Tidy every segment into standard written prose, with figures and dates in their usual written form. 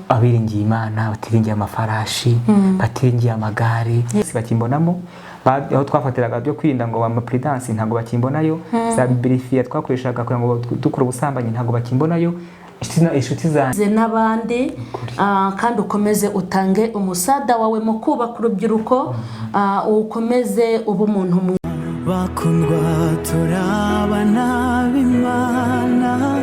Abiringiye Imana batiringiye amafarashi, batiringiye amagare, bakimbonamo. Aho twafatiraga byo kwirinda ngo ama prudence, ntabwo bakimbonayo. Za birifiya twakoreshaga kugira ngo dukore ubusambanyi, ntabwo bakimbonayo. Inshuti zanjye Ze n'abandi, kandi ukomeze utange umusada wawe mu kubaka urubyiruko, ukomeze ube umuntu mwiza. Bakundwa, turabana b'Imana.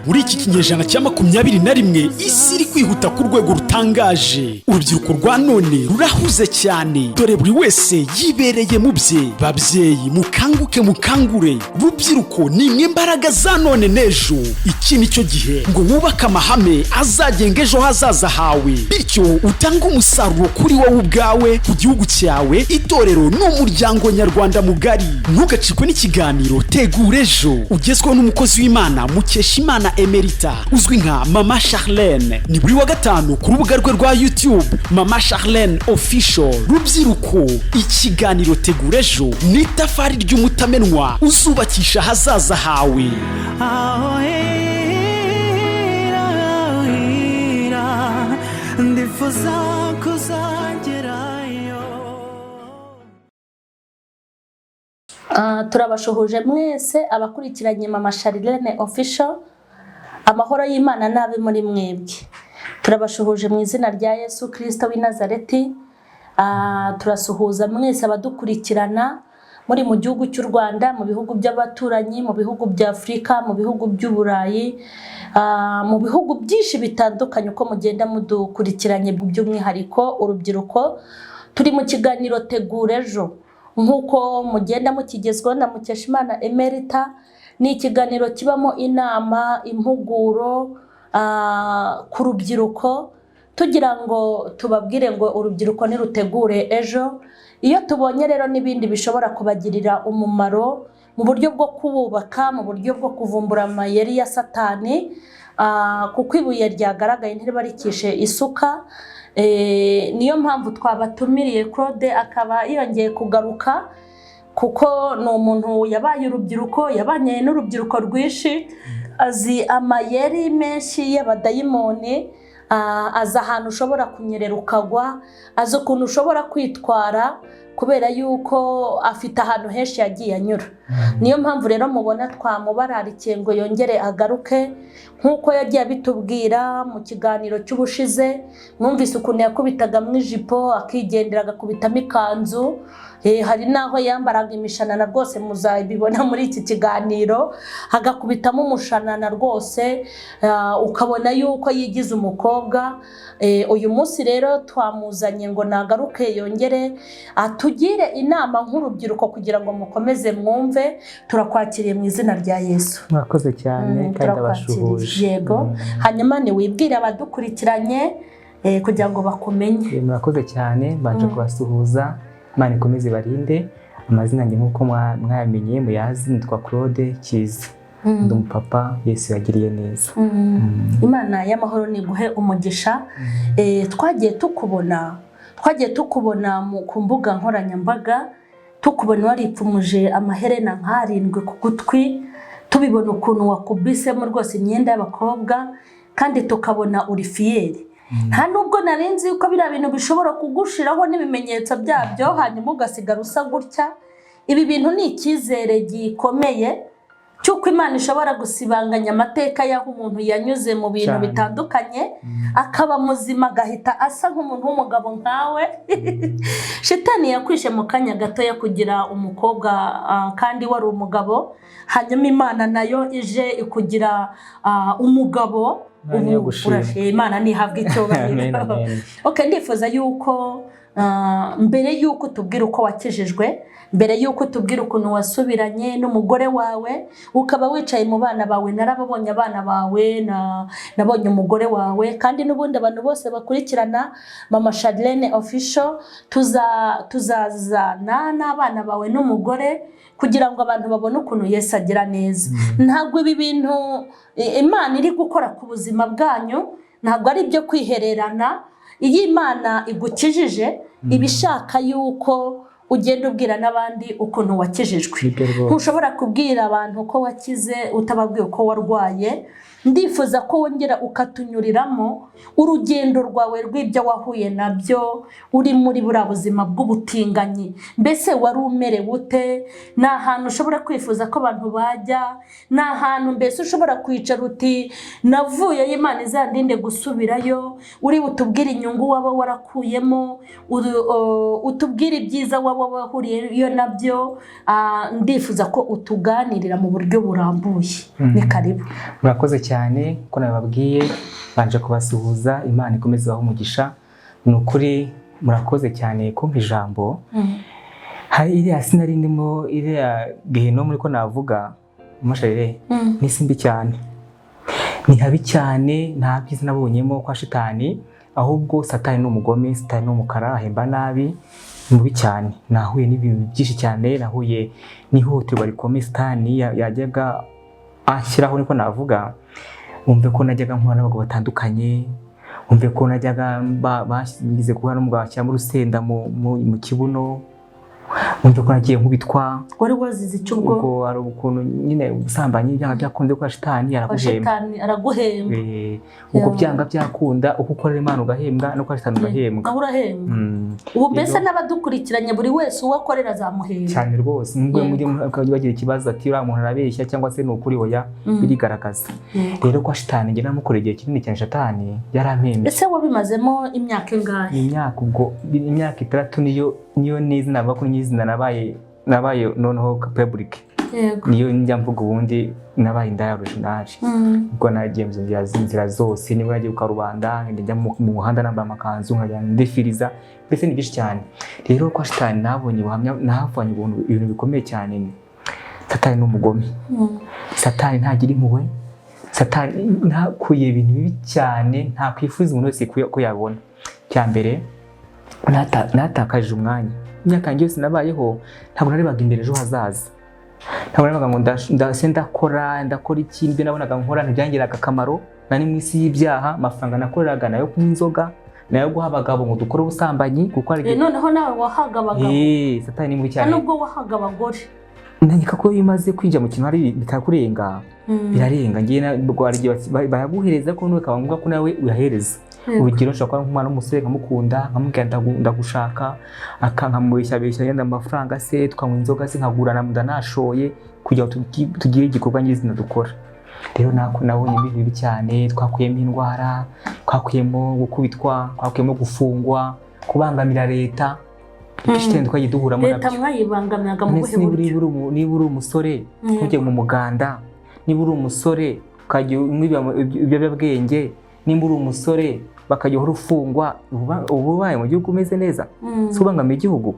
Muri iki kinyejana cya 21, isi iri kwihuta ku rwego rutangaje. Urubyiruko rwa none rurahuze cyane, dore buri wese yibereye mu bye. Babyeyi, mukanguke, mukangure. Rubyiruko, ni imwe mbaraga za none n'ejo. Iki ni cyo gihe ngo wubake amahame azagenga ejo hazaza hawe, bityo utange umusaruro kuri wowe ubwawe, ku gihugu cyawe, itorero n'umuryango nyarwanda mugari. Ntugacikwe n'ikiganiro Tegura Ejo ugezweho n'umukozi w'Imana Mukeshimana Emerita, uzwi nka Mama Charlene. Ni buri wa gatanu ku rubuga rwe rwa YouTube, Mama Charlene Official. Rubyiruko, ikiganiro Tegura Ejo ni itafari ry'umutamenwa uzubakisha ahazaza hawe. Aho hera hera ndifuza kuzagerayo. Turabashuhuje mwese abakurikiranye Mama Charlene Official. Amahoro y'Imana n'abe muri mwebwe. Turabashuhuje mu izina rya Yesu Kirisito w'i Nazareti. Turasuhuza mwese abadukurikirana muri mu gihugu cy'u Rwanda, mu bihugu by'abaturanyi, mu bihugu bya Afurika, mu bihugu by'Uburayi, mu bihugu byinshi bitandukanye, uko mugenda mudukurikiranye, by'umwihariko urubyiruko. Turi mu kiganiro Tegura Ejo nk'uko mugenda mukigezwaho na Mukeshimana Emerita. Ni ikiganiro kibamo inama, impuguro ku rubyiruko, tugira ngo tubabwire ngo urubyiruko nirutegure ejo. Iyo tubonye rero n'ibindi bishobora kubagirira umumaro mu buryo bwo kububaka, mu buryo bwo kuvumbura amayeri ya Satani, kuko ibuye ryagaragaye ntiriba rikishe isuka. Niyo mpamvu twabatumiriye Claude, akaba yongeye kugaruka, kuko ni umuntu yabaye urubyiruko, yabanye n'urubyiruko rwinshi, azi amayeri menshi y'abadayimoni, azi ahantu ushobora kunyerera ukagwa, azi ukuntu ushobora kwitwara, kubera yuko afite ahantu henshi yagiye anyura. Niyo mpamvu rero mubona twamubararikiye ngo yongere agaruke, nk'uko yagiye abitubwira mu kiganiro cy'ubushize. Mwumvise ukuntu yakubitagamo ijipo akigendera, agakubitamo ikanzu. Hari n'aho yambaraga imishanana rwose, muzabibona muri iki kiganiro, agakubitamo umushanana rwose, ukabona yuko yigize umukobwa. Uyu munsi rero twamuzanye ngo nagaruke yongere atugire inama nk'urubyiruko, kugira ngo mukomeze mwumve. Turakwakiriye mu izina rya Yesu. Murakoze cyane. Kandi Turakwakiriye. abashuhuje. Yego. Hanyuma niwibwire abadukurikiranye kugira ngo bakumenye. Murakoze cyane. Mbanje kubasuhuza, Imana ikomeze ibarinde. Amazina yanjye, nk'uko mwayamenye, muyazi, nitwa Claude Cyiza, ndi umupapa Yesu yagiriye neza. Imana y'amahoro niguhe umugisha. Twagiye tukubona ku mbuga nkoranyambaga, tukubona waripfumuje amaherena nk'arindwi ku gutwi, tubibona ukuntu wakubisemo rwose imyenda y'abakobwa, kandi tukabona uri fier. Nta nubwo nari nzi yuko biriya bintu bishobora kugushiraho n'ibimenyetso byabyo, hanyuma ugasigara usa gutya. Ibi bintu ni icyizere gikomeye cy'uko Imana ishobora gusibanganya amateka y'aho umuntu yanyuze mu bintu bitandukanye, akaba muzima, agahita asa nk'umuntu w'umugabo nkawe. Shitani yakwishe mu kanya gatoya kugira umukobwa, kandi wari umugabo, hanyuma Imana nayo ije ikugira umugabo. Imana niyo Ubu gushimwa. urashima, Imana ntihabwa icyubahiro. Amen, amen. Okay, ndifuza yuko mbere yuko tubwira uko wakijijwe, mbere yuko tubwira ukuntu wasubiranye n'umugore wawe, ukaba wicaye mu bana bawe, narababonye abana bawe, nabonye umugore wawe, kandi n'ubundi abantu bose bakurikirana Mama Charlene Official, tuzazana n'abana bawe n'umugore kugira ngo abantu babone ukuntu Yesu agira neza. Ntabwo ibi bintu Imana iri gukora ku buzima bwanyu ntabwo ari ibyo kwihererana. Iyo Imana igukijije, iba ishaka yuko ugende ubwira n'abandi ukuntu wakijijwe. Nibyo rwose. Ntushobora kubwira abantu ko wakize utababwiye uko warwaye. Ndifuza ko wongera ukatunyuriramo urugendo rwawe rw'ibyo wahuye nabyo uri muri buriya buzima bw'ubutinganyi. Mbese wari umerewe ute? Ni ahantu ushobora kwifuza ko abantu bajya? Ni ahantu mbese ushobora kwicara uti: "Navuyeyo, Imana izandinde gusubirayo"? Uri butubwire inyungu waba warakuyemo, utubwire ibyiza waba wahuriyeyo nabyo. Ndifuza ko utuganirira mu buryo burambuye. Ni karibu. Murakoze cyane. Ko nababwiye, banje kubasuhuza, Imana ikomeze ibahe umugisha. Ni ukuri murakoze cyane kumpa ijambo. Hari iriya sinari ndimo, iriya gehinomu, ariko navuga amasharire ni isi mbi cyane, ni habi cyane. Nta byiza nabonyemo kwa shitani, ahubwo satani ni umugome, satani ni umukara, ahemba nabi, ni mubi cyane. Nahuye n'ibintu byinshi cyane, nahuye n'ihohoterwa rikomeye satani yajyaga anshyiraho, niko navuga. Wumve ko najyaga mpura n'abagabo batandukanye, wumve ko najyaga bashyize guhura n'umugabo bashyiramo urusenda mu kibuno, wumve ko nagiye nkubitwa. Wari wazize icyo ubwo? Ubwo hari ukuntu nyine ubusambanyi byanga byakunze kwa shitani Kwa araguhemba. Shitani araguhemba. Ubwo Ya. byanga byakunda, uko ukorera Imana ugahembwa, no kwa shitani ugahembwa. Aho urahembwa. Ubu mbese n'abadukurikiranye, buri wese uwo akorera azamuhemba. Cyane rwose. Nubwo Yego. mujye bagira ikibazo ati: "Uriya muntu arabeshya" cyangwa se "Ni ukuri", oya, birigaragaza. Rero kwa shitani njye namukoreye igihe kinini cyane, shitani yarampembye. Ese wabimazemo imyaka ingahe? Imyaka, ubwo imyaka 6 niyo nizi navuga ko nyizina nabaye noneho public. Niyo njya mvuga, ubundi nabaye indaya original. Ubwo nagiye mu nzira zose, nibwo nagiye ku karubanda, njya mu muhanda nambaye amakanzu, nkajya ndefiriza, mbese ni byinshi cyane. Rero kwa shitani nabonye ubuhamya, nahavanye ubuntu, ibintu bikomeye cyane. Satani ni umugome. Satani ntagira impuhwe. Satani ntakuye ibintu bibi cyane, ntakwifuza umuntu wese ko yabona. Cya mbere, natakaje umwanya. Imyaka yanjye yose nabayeho, ntabwo narebaga imbere ejo hazaza, ntabwo narebaga ngo ndase ndakora iki. Ibyo nabonaga nkora ntibyangiraga akamaro. Nari mu isi y'ibyaha. Amafaranga nakoreraga nayo kunywa inzoga, nayo guha abagabo ngo dukore ubusambanyi, kuko hari Eh, noneho nawe wahaga abagabo? Eh, satani ni mubi Nta cyane. nubwo wahaga abagore? Nanyika ko iyo umaze kwinjira mu kintu hari bitakurenga, birarenga. Ngiye ubwo hari igihe bayaguhereza, ko bikaba ngombwa ko nawe uyahereza. Urugero, nshobora kuba nk'umwana w'umusore nkamukunda, nkamubwira ndagushaka, nkamubeshyabeshya yenda amafaranga se, tukanywa inzoga se, nkagurana ndanashoye kugira ngo tugire igikorwa nyirizina dukora. Rero nabonye ibintu bibi cyane. Twakuyemo indwara, twakuyemo gukubitwa, twakuyemo gufungwa, kubangamira leta. Byinshi cyane twagiye duhuramo Leta nabyo. mwayibangamiraga mu None buhe se niba buryo? niba uri umusore ntujye mu muganda, niba uri umusore ukajya unywa ibiyobyabwenge, nimba uri umusore bakajya uhora ufungwa, uba ubaye mu gihugu umeze neza? Si ubangamiye igihugu?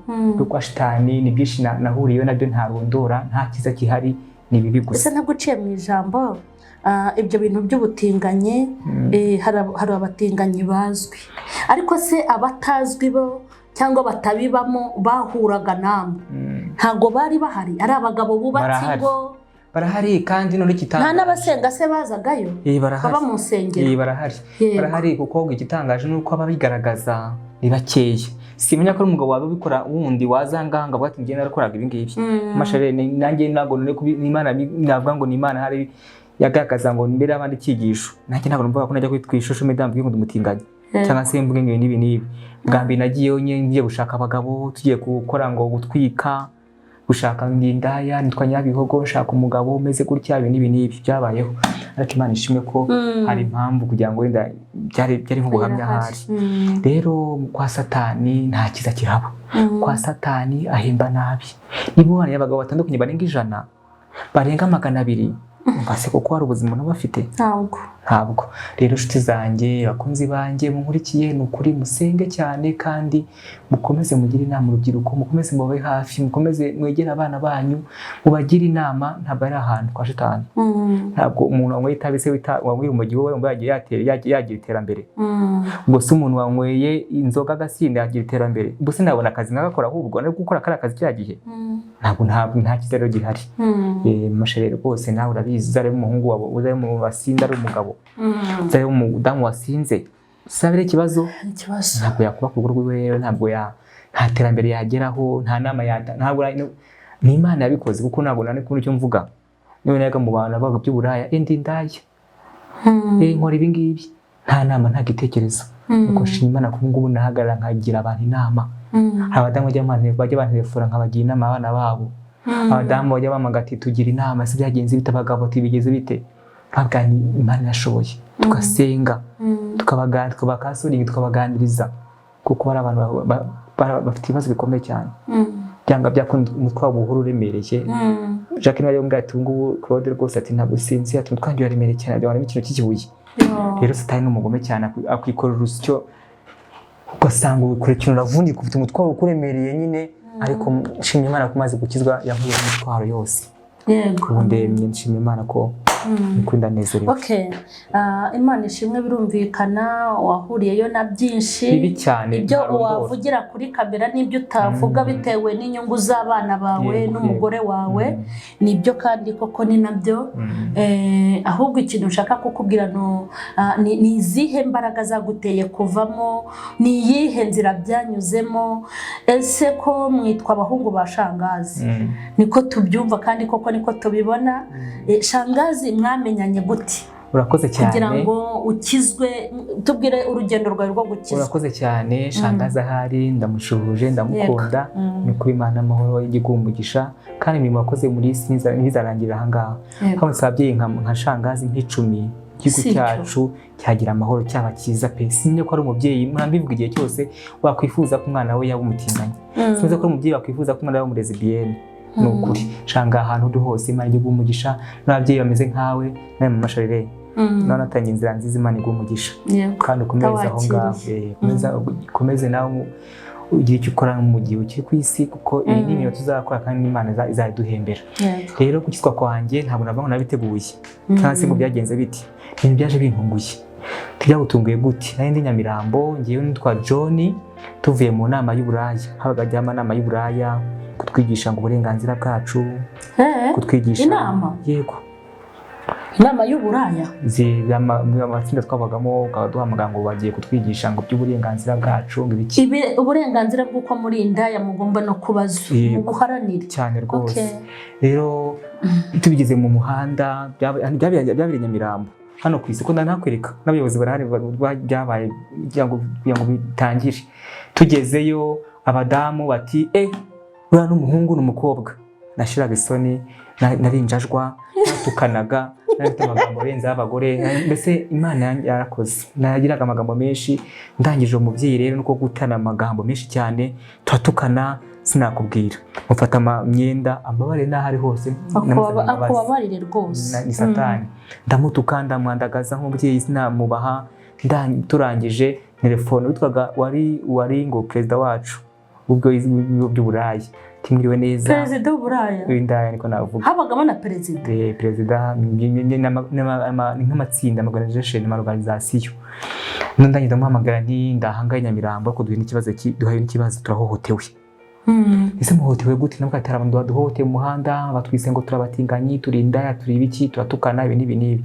Kwa shitani ni byinshi nahuriyeyo nabyo ntarondora. Nta cyiza gihari, ni bibi Ese gusa. ntabwo uciye mu ijambo, ibyo bintu by'ubutinganyi, hari abatinganyi bazwi, ariko se abatazwi bo cyangwa batabibamo bahuraga namwe, ntabwo bari bahari ari abagabo bubatse Barahari. ingo? Barahari, kandi none Nta igitangaje n'abasenga se bazagayo? Eh, barahari. Baba mu nsengero? Eh, barahari. Barahari, kuko ahubwo igitangaje ni uko ababigaragaza ni bakeya. Simenya ko ari umugabo waba ubikora wundi wazanganga avuga ati: "Njye narakoraga ibi ngibi." Masharene nanjye ntabwo none kubi Imana navuga ngo ni Imana hari yagaragaza ngo mbere y'abandi icyigisho. Nanjye ntabwo numvaga ko najya kuri social media mvuge ngo ndi umutinganyi cyangwa se mvuge ngo ibi n'ibi n'ibi. Bwa mbere nagiyeyo nyine ngiye gushaka abagabo, tugiye gukora ngo gutwika, gushaka ndi indaya, nitwa Nyabihogo, nshaka umugabo umeze gutya, ibi n'ibi n'ibi byabayeho. Ariko Imana ishimwe ko hari impamvu kugira ngo wenda byari nk'ubuhamya ahari. Rero kwa satani nta cyiza kihaba. Kwa satani ahemba nabi. Niba ubonye abagabo batandukanye barenga 100, barenga 200, umva se kuko hari ubuzima nabo bafite? Ntabwo. Ntabwo. Rero inshuti zanjye, abakunzi banjye munkurikiye, ni ukuri musenge cyane kandi mukomeze mugire inama urubyiruko, mukomeze mube hafi, mukomeze mwegere abana banyu, mubagire inama. Ntabwo ari ahantu kwa shitani. Ntabwo umuntu wanyweye itabi se wanyweye urumogi wowe wumva yagira iterambere? Ubwo se umuntu wanyweye inzoga agasinda yagira iterambere? Ubwo se nabona akazi nkagakora, ahubwo no gukora kariya kazi kiriya gihe? Ntabwo nta cyiza rero gihari. Masherere rwose nawe urabizi, uzarebe umuhungu wawe, uzarebe umuntu wasinze ari umugabo, uzarebe umudamu wasinze, usabire ikibazo. Ikibazo. Ntabwo yakubaka urugo rwiwe rero, ntabwo Nta terambere yageraho, nta nama yata, ntabwo ni Imana yabikoze, kuko ntabwo nari kubona icyo mvuga. Niba nayaga mu bantu bavuga by'uburaya, ndi indaya, nkora ibi ngibi, nta nama, nta gitekerezo. Nuko nshima Imana ko ubu ngubu nahagarara nkagira abantu inama. Hari abadamu bajya bantelefona nkabagira inama abana babo, abadamu bajya bampamagara ati tugira inama, se byagenze bite, abagabo ati bigeze bite, babwira nti Imana irashoboye, tugasenga, tukabaganira, tukabakasoringa, tukabaganiriza, kuko bari abantu bafite ibibazo bikomeye cyane, byanga byakunda umutwe wabo uhora uremereye. Jacques niwe yambwiye ati ubu ngubu Claude rwose ati ntabwo usinzira, ati umutwe wanjye uraremereye cyane, harimo ikintu cy'ikibuye. Rero Satani ni umugome cyane, akwikorera urusyo, ugasanga ukora ikintu uravunika, ufite umutwaro ukuremereye nyine. Ariko nshimye Imana ko umaze gukizwa yankuyeho imitwaro yose. Ubu ndemye, nshimye Imana ko nukuri ndanezerewe. Okay. Imana ishimwe. Birumvikana wahuriyeyo na byinshi Bibi cyane, ibyo ntarondora. wavugira kuri kamera n'ibyo utavuga bitewe n'inyungu z'abana bawe n'umugore wawe. Nibyo kandi koko ni nabyo. Ahubwo ikintu nshaka kukubwira ni izihe mbaraga zaguteye kuvamo? Ni iyihe nzira byanyuzemo? Ese ko mwitwa abahungu ba Shangazi, niko tubyumva kandi koko niko tubibona, Shangazi mwamenyanye gute? Urakoze cyane. Kugira ngo ukizwe, tubwire urugendo rwawe rwo gukizwa. Urakoze cyane. Shangazi ahari ndamushuhuje, ndamukunda. Ni ukuri Imana amahoro y'iguha umugisha, kandi imirimo wakoze muri iyi si ntizarangirira aha ngaha. Habonetse ababyeyi nka Shangazi nk'icumi, igihugu Si cyo. cyacu cyagira amahoro, cyaba cyiza pe. Sinzi ko ari umubyeyi mbivuga igihe cyose wakwifuza ko umwana we yaba umutinganyi, sinzi ko ari umubyeyi wakwifuza ko umwana we yaba umulesbienne. Ni ukuri shanga, ahantu uri hose Imana iguha umugisha, n'ababyeyi bameze nkawe nawe mama Charlene, nawe natangiye inzira nziza, Imana iguha umugisha kandi ukomereze aho ngaho. Ndawakiriye. Ukomeze nawe ugire icyo ukora mu gihe ukiri ku isi, kuko iyi ni imirimo tuzakora kandi n'Imana izayiduhembera. Rero gukizwa kwanjye ntabwo navuga ngo nabiteguye cyangwa se ngo byagenze biti, ibintu byaje bintunguye. Byagutunguye gute? Nari ndi Nyamirambo, ngewe nitwa John, tuvuye mu nama y'uburaya. Habaga hajyamo inama y'uburaya kutwigisha ngo uburenganzira bwacu, kutwigisha. Inama? Yego. Inama y'uburaya? Amatsinda twabagamo, ukaba duhamagara ngo bagiye kutwigisha ngo by'uburenganzira bwacu, ngo ibiki. Uburenganzira bw'uko muri indaya mugomba no kubaza, mubuharanire. Cyane rwose. Rero tubigeze mu muhanda, byabereye Nyamirambo hano ku isoko, ndanakwereka n'abayobozi barahari, byabaye kugira ngo bitangire. Tugezeyo abadamu bati eh, uriya n'umuhungu n'umukobwa. Nashiraga isoni, narinjajwa, natukanaga, nari mfite amagambo arenze y'abagore, mbese Imana yanjye yarakoze, nagiraga amagambo menshi. Ndangije uwo mubyeyi rero nuko gutana amagambo menshi cyane, turatukana sinakubwira, mufata imyenda, ambabare n'aho ari hose, namusabye imbabazi. Akubabarire rwose. Ni Satani. Ndamutuka, ndamwandagaza nk'umubyeyi, sinamubaha. Turangije telefone witwaga wari ngo perezida wacu ubwo ibigo by'uburayi, timwiriwe neza. Perezida w'uburaya? W'indaya niko navuga. Habagamo na perezida? Perezida ni nk'amatsinda, ama-organization, ama-organisation. Ndangiza ndamuhamagara nti ndahangaye Nyamirambo, ariko duhuye n'ikibazo duhuye n'ikibazo, turahohotewe. Ese muhohotewe gute? Nabwo ati hari abantu baduhohoteye mu muhanda, batwise ngo turabatinganyi, turi indaya, turi ibiki, turatukana, ibi n'ibi n'ibi.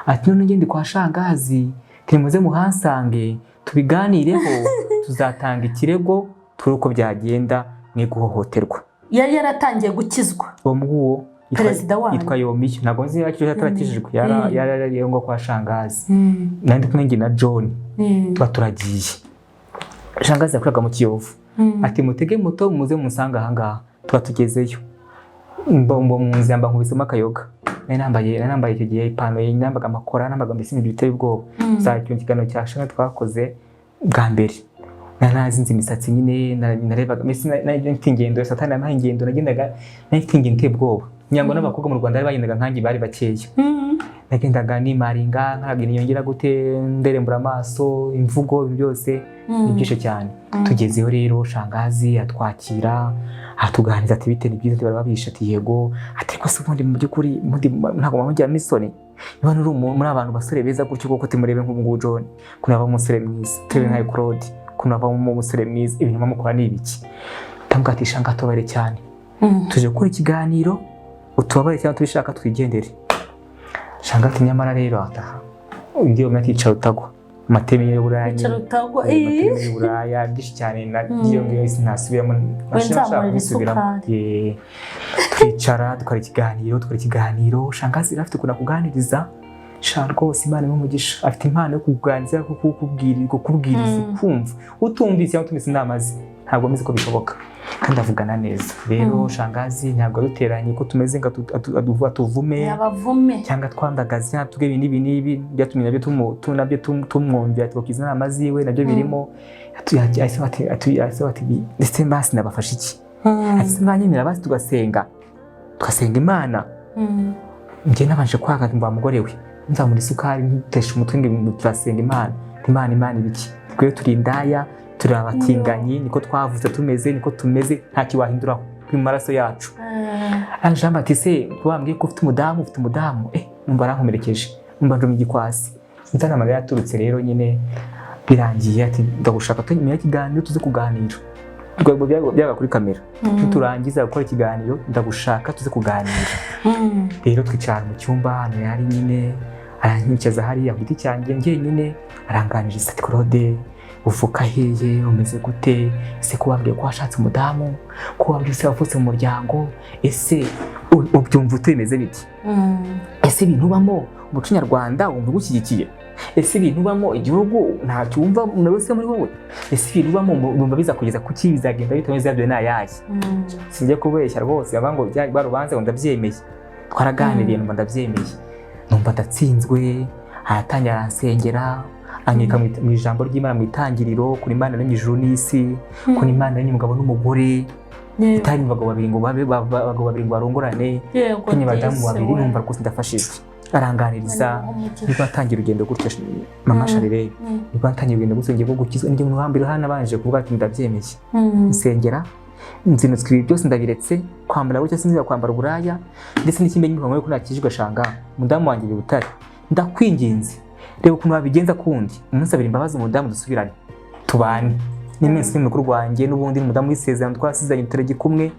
Ati none ngende kwa Shangazi, timuze muhansange tubiganireho, tuzatanga ikirego, turi uko byagenda mwe guhohoterwa. Yari yaratangiye gukizwa? Uwo nguwo Perezida wanyu. Yitwa Yomiyo, ntabwo nzi niba akiriho atarakijijwe. Yari yari ngo kwa Shangazi, nari ndi kumwe njye na John, tuba turagiye. Shangazi yakoraga mu Kiyovu. Ati mutege moto muze musange ahangaha. Tuba tugezeyo, mba mu nzira mba nkubisemo akayoga. Nari nambaye icyo gihe ipantaro, nambaga amakora, nambaga mbese ibintu biteye ubwoba. Za icyo kiganiro cya Shanga twakoze bwa mbere, nari narazinze imisatsi nyine, narebaga mbese nari mfite ingendo, Satani yampaye ingendo, nagendaga nari mfite ingendo iteye ubwoba, ngira ngo n'abakobwa mu Rwanda bari bagendaga nkanjye bari bakeya. Nagendaga nimaringa nkaraga niyongera gute, nderembura amaso, imvugo, ibintu byose ni byinshi cyane. Tugezeyo rero Shangazi atwakira, atuganiriza, ati bite, ni byiza, barababisha, ati yego, ati ariko se ubundi mu by'ukuri ubundi ntabwo mugira n'isoni, niba uri muri abantu basore beza gutyo koko, timurebe nk'ubu ngubu John ukuntu aba umusore mwiza, turebe nka Claude ukuntu aba umusore mwiza, ibintu mukora ni ibiki? Ndamubwira ati Shanga, tubabare cyane, tuje gukora ikiganiro, utubabare cyangwa tubishaka twigendere. Shanga ati nyamara rero ataha undi yomye ati icara utagwa. Amateme y'uburaya Wicara utagwa. Amateme y'uburaya byinshi cyane nagiye ngiyo sinasubiramo, nashaka nzamurira kubisubiramo. isukari. Twicara dukora ikiganiro, dukora ikiganiro. Shangazi yari afite ukuntu akuganiriza sha, rwose Imana imuhe umugisha, afite impano yo kukuganiriza, kukubwiriza ukumva utumvise cyangwa utumvise inama ze ntabwo ameze ko bishoboka, kandi avugana neza. Rero shangazi ntabwo aduteranye ko tumeze ngo atuvume Abavume. cyangwa twandagaze cyangwa tuge ibi n'ibi n'ibi byatumye nabyo nabyo tumwumvira, tugakiza inama ziwe nabyo birimo. Ati ndetse basi nabafasha iki? Ati se mwanyemera basi tugasenga, tugasenga Imana? Njye nabanje kwanga, mva mugore we, nzamura isukari ntuteshe umutwe ngo turasenga Imana, Imana, Imana ibiki? Twe turi indaya, turi abatinganyi, niko twavutse tumeze, niko tumeze, ntacyo wahinduraho, biri mu maraso yacu. Anjamba ati se wambwiye ko ufite umudamu, ufite umudamu? Numva arankomerekeje, numva ndumva igikwasi, sinzi amarira yaturutse. Rero nyine birangiye ati ndagushaka tunyuma y'ikiganiro tuze kuganira. Rwego byabaga kuri kamera, niturangiza gukora ikiganiro ndagushaka tuze kuganira. Rero twicara mu cyumba ahantu yari nyine, aranyicaza hariya ku giti cyanjye njyenyine, aranganiriza ati Claude, uvuka hehe? Umeze gute? Ese ko wambwiye ko washatse umudamu, ko wambwiye se wavutse mu muryango, ese ubyumva ute? Bimeze biti? Ese ibintu ubamo umuco nyarwanda wumva ugushyigikiye? Ese ibintu ubamo igihugu ntacyo wumva nawe se muri wowe? Ese ibintu ubamo wumva bizakugeza kuki? Bizagenda bitameze yabyo ni ayahe? Sinjya kubeshya rwose, aba ngo rwa rubanza ngo ndabyemeye. Twaraganiriye, numva ndabyemeye, numva ndatsinzwe. Aratangira aransengera, anyereka mu ijambo ry'Imana mu itangiriro kuri Imana yaremye ijuru n'isi, kuri Imana yaremye umugabo n'umugore, itari abagabo babiri ngo babe abagabo babiri ngo barongorane, yaremye abadamu babiri. Numva rwose ndafashijwe, aranganiriza. Nibwo natangiye urugendo gutyo, mama Charlene, nibwo natangiye urugendo gutyo ngiye gukizwa. Njye mu hambere hano nabanje kuvuga ati ndabyemeye, nsengera nzinutswe ibi byose ndabiretse, kwambara gutya sinzira kwambara uburaya, ndetse n'ikimenyi ngo ko nakijijwe. Shanga umudamu wanjye iri Butare, ndakwinginze reba ukuntu wabigenza kundi umusabira imbabazi umudamu dusubirane tubane n'iminsi mukuru wanjye, n'ubundi n'umudamu w'isezerano twasizanye turegi kumwe,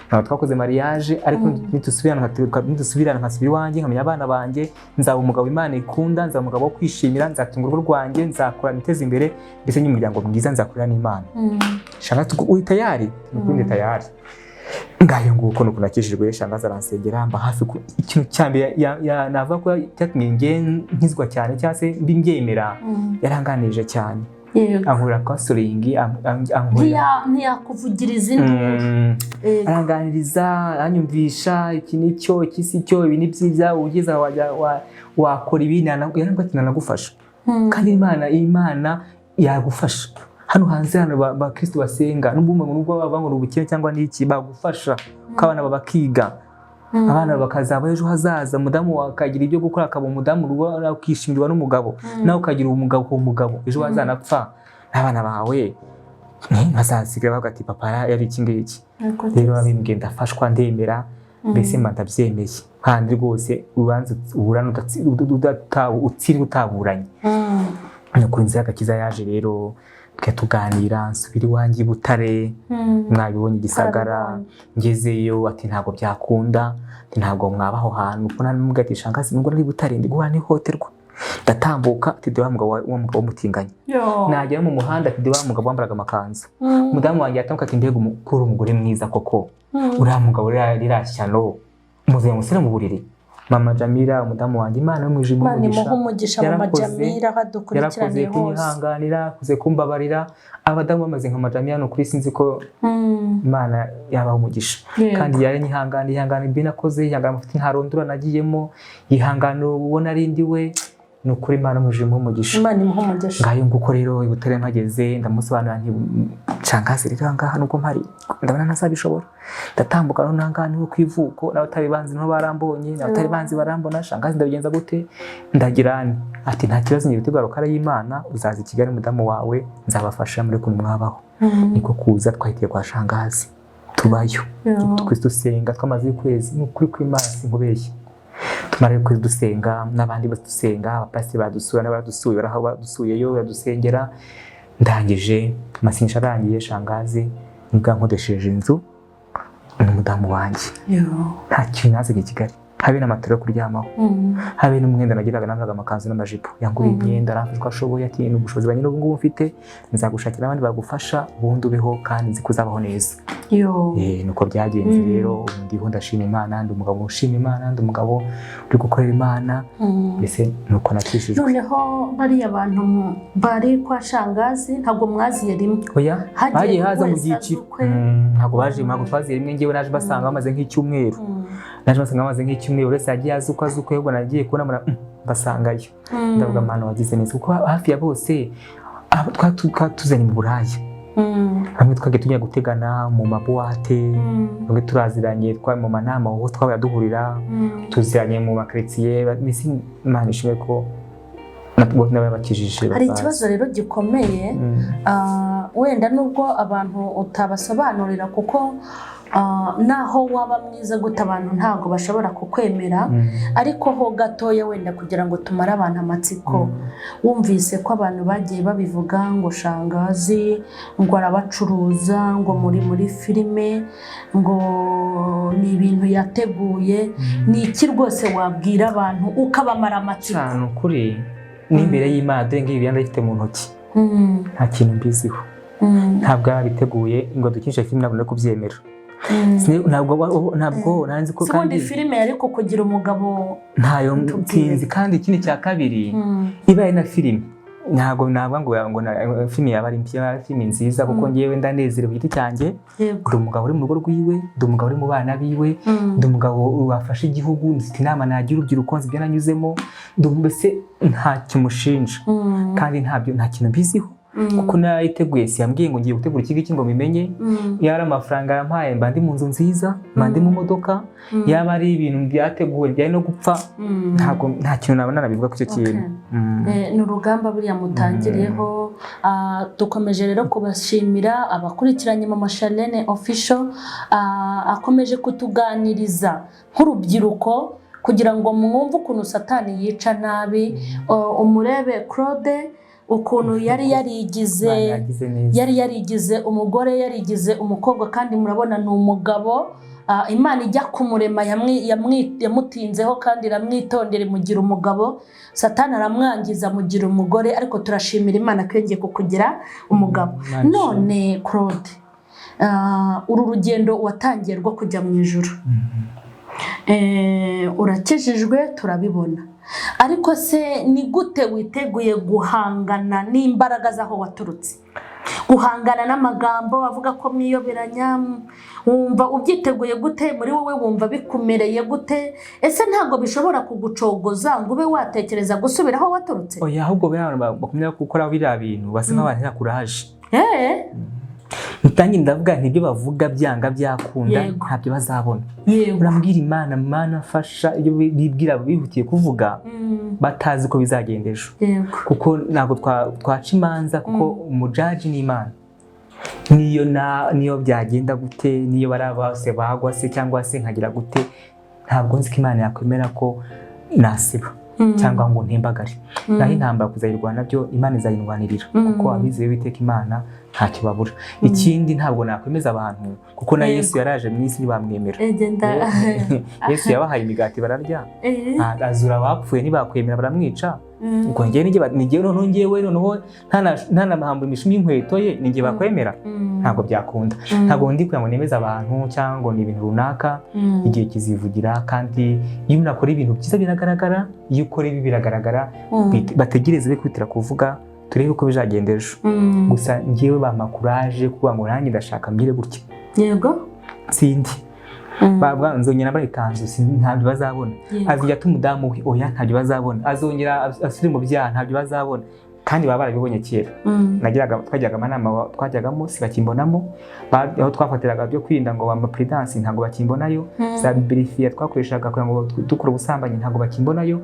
ntabwo twakoze mariage, ariko nidusubirana nkasubira iwanjye nkamenya abana banjye, nzaba umugabo Imana ikunda, nzaba umugabo wo kwishimira, nzatunga urugo rwanjye, nzakora niteze imbere, ndetse n'umuryango mwiza, nzakorera n'Imana. Shanga uri tayari? Nukuri ndi tayari. Ngayo nguko nuko nakijijwe. Shangazi aransengera, mba hafi. Ikintu cya mbere navuga ko cyatumye nge nkizwa cyane cyangwa se mbyemera, yaranganirije cyane, ankorera counseling, ankorera Ntiyakuvugiriza induru. Aranganiriza, aranyumvisha iki ni cyo, iki si cyo, ibi ni byiza, ugeze aho wajya wakora ibi, yarambwira ati nanagufasha. Kandi Imana yagufasha. Hano hanze hano bakristo basenga, nubwo umuntu nubwo baba ngo ni ubukene cyangwa n'iki, bagufasha ko abana bakiga, abana bakazaba ejo hazaza, umudamu akagira ibyo gukora, akaba umudamu urugo ukishimirwa n'umugabo, nawe ukagira umugabo, ukaba umugabo ejo wazanapfa n'abana bawe bazasigara bavuga ati papa yari iki ngiki. Rero babimbwiye ndafashwa, ndemera, mbese mba ndabyemeye. Kandi rwose urubanza uburana utsindwa utaburanye. Nuko inzira y'agakiza yaje rero, tujya tuganira, nsubira iwanjye i Butare. Mwabibonye igisagara. Twarabibonye. Ngezeyo ati ntabwo byakunda, ati ntabwo mwaba aho hantu, kuko nari ati shangazi nubwo nari Butare ndi guhura n'ihohoterwa, ndatambuka ati dore wa mugabo w'umutinganyi. Nagera mu muhanda ati dore wa mugabo wambaraga amakanzu. Umudamu wanjye yatambuka ati mbega ko uri umugore mwiza koko, uriya mugabo ririya shyano muzanye musore mu buriri. Mama Jamila, umudamu wanjye, Imana yo mu ijuru imuhe Imana imuhe umugisha. umugisha mama Jamila aho Yarakoze adukurikiraniye hose. kunyihanganira, yakoze kumbabarira. Abadamu bamaze nka mama Jamila, ni ukuri sinzi ko Imana yabaha umugisha. Kandi yaranyihanganiye, yihangana ibyo nakoze, yihangana amafuti ntarondora nagiyemo, yihangana ubona ari ndi we. Ni ukuri Imana mu ijuru imuhe umugisha. Imana imuhe umugisha. Ngayo nguko rero i Butare mpageze ndamusobanurira nti shangazi rero aha ngaha nubwo mpari ndabona ntazabishobora, ndatambuka noneho aha ngaha niho ku ivuko, n'abatari banzi niho barambonye, n'abatari banzi barambona, shangazi ndabigenza gute? Ndagira nti ati nta kibazo, ngiye gutegura rukara y'Imana, uzaza i Kigali umudamu wawe nzabafasha muri kuntu mwabaho. Niko kuza twahitiye kwa shangazi tubayo. Twese dusenga, twamaze ukwezi, ni ukuri kw'Imana sinkubeshye, tumara ukwezi dusenga n'abandi badusenga, abapasiteri badusura n'abadusuye baraho badusuyeyo badusengera. Ndangije amasengesho arangiye, shangazi nibwo yankodesheje inzu n'umudamu wanjye. Nta kintu nazanye i Kigali. Habe n'amatara yo kuryamaho, habe n'umwenda nagiraga, nambaraga amakanzu n'amajipo. Yanguriye imyenda, aramfasha uko ashoboye, ati: "Ni ubushobozi bwanjye n'ubu ngubu mfite, nzagushakira abandi bagufasha, ubundi ubeho kandi nzi ko uzabaho neza." Yo. Nuko byagenze. Rero ubu ndiho, ndashima Imana, ndi umugabo ushima Imana, ndi umugabo uri gukorera Imana. Mbese nuko nakijijwe. Noneho bariya bantu bari kwa shangazi ntabwo mwaziye rimwe? Oya. Hagiye Bagiye haza mu buri wese aza byiciro. ukwe. Ntabwo baje, ntabwo twaziye rimwe. Ngewe naje basanga bamaze nk'icyumweru. Naje basanga bamaze nk'icyumweru, uretse yagiye aza uko, aza ukwe. Ahubwo nagiye kubona mbona, basangayo. Ndavuga: "Mana, wagize neza," kuko hafi ya bose abo twatuzanye mu Buraya. Bamwe twagiye tujya gutegana mu mabuwate, bamwe turaziranye, twari mu manama aho twabaye duhurira, tuziranye mu makaritsiye. Mbese Imana ishimwe ko n'ababakijije Hari bazaza. ikibazo rero gikomeye. Wenda nubwo abantu utabasobanurira, kuko naho waba mwiza gute abantu ntabwo bashobora kukwemera, ariko ho gatoya wenda kugira ngo tumare abantu amatsiko, wumvise ko abantu bagiye babivuga ngo shangazi ngo arabacuruza, ngo muri filime, ngo ni ibintu yateguye, ni iki rwose wabwira abantu ukabamara amatsiko? Cyane, ukuri n'imbere y'Imana, dore ngibi ndabifite mu ntoki, nta kintu mbiziho. Ntabwo yarabiteguye ngo dukinishe filime, ntabwo nari kubyemera. Ntabwo nari nzi ko Si ubundi kandi filime yari kukugira umugabo? Ntayo. Tubwire. Nsinzi. Kandi ikindi cya kabiri, ibaye na filime, ntabwo navuga ngo filime yaba ari yaba ari filime nziza, kuko ngewe ndanezerewe ku giti cyanjye. Ndi umugabo uri mu rugo rwiwe, ndi umugabo uri mu bana biwe, ndi umugabo wafashe igihugu, mfite inama nagira urubyiruko, nzi ibyo nanyuzemo, mbese ntacyo mushinja. Kandi ntabyo, nta kintu mbiziho, kuko narayiteguye si yambwiye ngo ngiye gutegura iki ngiki ngo mbimenye. Yaba ari amafaranga yampaye, mba ndi mu nzu nziza, mba ndi mu modoka. Yaba ari ibintu byateguwe, byari no gupfa. Ntabwo, nta kintu nabona nabivuga ku icyo kintu. Ni urugamba buriya mutangiriyeho. Dukomeje rero kubashimira abakurikiranye Mama Charlene Official. Akomeje kutuganiriza nk'urubyiruko kugira ngo mwumve ukuntu Satani yica nabi. Umurebe Claude ukuntu yari yarigize, Imana yagize neza. yari yarigize umugore, yarigize umukobwa, kandi murabona ni umugabo. Imana ijya kumurema yamutinzeho kandi iramwitondera, imugira umugabo. Satani aramwangiza, amugira umugore, ariko turashimira Imana ko yongeye kukugira umugabo. Imana ishimwe. None Claude, uru rugendo watangiye rwo kujya mu ijuru, urakijijwe turabibona, ariko se ni gute witeguye guhangana n'imbaraga z'aho waturutse, guhangana n'amagambo avuga ko mwiyoberanya? Wumva ubyiteguye gute muri wowe? Wumva bikumereye gute? Ese ntabwo bishobora kugucogoza ngo ube watekereza gusubira aho waturutse? Oya, ahubwo bariya bantu bakumya gukora biriya bintu basa nk'abantu kuraje. Ntange ndavuga nti ibyo bavuga byanga byakunda, ntabyo bazabona. Urambwira Imana: "Mana fasha," ibyo bibwira bihutiye kuvuga batazi ko bizagenda ejo. Kuko ntabwo twaca imanza, kuko umujaji ni Imana. Niyo na niyo byagenda gute, niyo bari bose bagwa se cyangwa se nkagira gute, ntabwo nzi ko Imana yakwemera ko nasiba cyangwa ngo ntembagare. Naho intambara kuzayirwana byo, Imana izayindwanirira, kuko abizeye Uwiteka Imana ntacyo babura. Ikindi, ntabwo nakwemeza abantu, kuko na Yesu yaraje mu isi ntibamwemera. Genda. Yesu yabahaye imigati bararya, azura abapfuye ntibakwemera, baramwica. Ubwo njyewe nijye noneho, njyewe noneho ntanahambura imishumi y'inkweto ye, ninjye bakwemera? Ntabwo byakunda. Ntabwo ndi kugira ngo nemeze abantu cyangwa ngo ni ibintu runaka. Igihe kizivugira, kandi iyo umuntu akora ibintu byiza biragaragara, iyo ukora ibi biragaragara. Bategereze be kwihutira kuvuga, turebe uko bizagenda ejo. Gusa njyewe bampa courage kuvuga ngo nanjye ndashaka mbwire gutya. Sindi bavuga nzongera nambara ikanzu, ntabyo bazabona. Azongera ate umudamu we? Oya, ntabyo bazabona. Azongera asubire mu byaha? Ntabyo bazabona, kandi baba barabibonye kera. Twajyaga amanama twajyagamo sibakimbonamo. Aho twafatiraga byo kwirinda ngo ama prudence, ntabwo bakimbonayo. Za birifiya twakoreshaga kugira ngo dukora ubusambanyi, ntabwo bakimbonayo.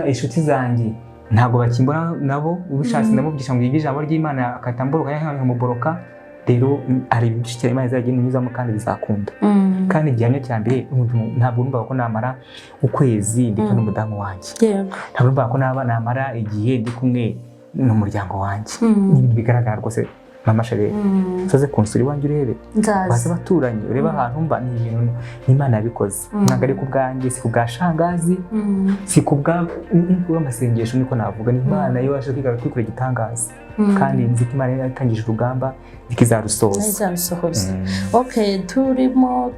Inshuti zanjye ntabwo bakimbona nabo. Ubishatse ndamuvugisha ngo yige ijambo ry'Imana, akahita nkamuboroka. Rero hari ibintu byinshi cyane Imana izagenda inyuzamo kandi bizakunda. Kandi igihamya cya mbere, ntabwo numvaga ko namara ukwezi ndi kumwe n'umudamu wanjye. Ntabwo numvaga ko naba namara igihe ndi kumwe n'umuryango wanjye. Ni ibintu bigaragara rwose. Mama Sharire, uzaze kunsura iwanjye urebe, Nzaza. baze abaturanyi urebe ahantu mba. Ni ibintu n'Imana yabikoze, ntabwo ari ku bwanjye, si ku bwa shangazi, si ku bwa bw'amasengesho, niko navuga. Ni Imana yo yabasha kwikorera igitangaza, kandi nzi ko Imana yatangije urugamba ikizarusoza. Izarusohoza. Okay, turimo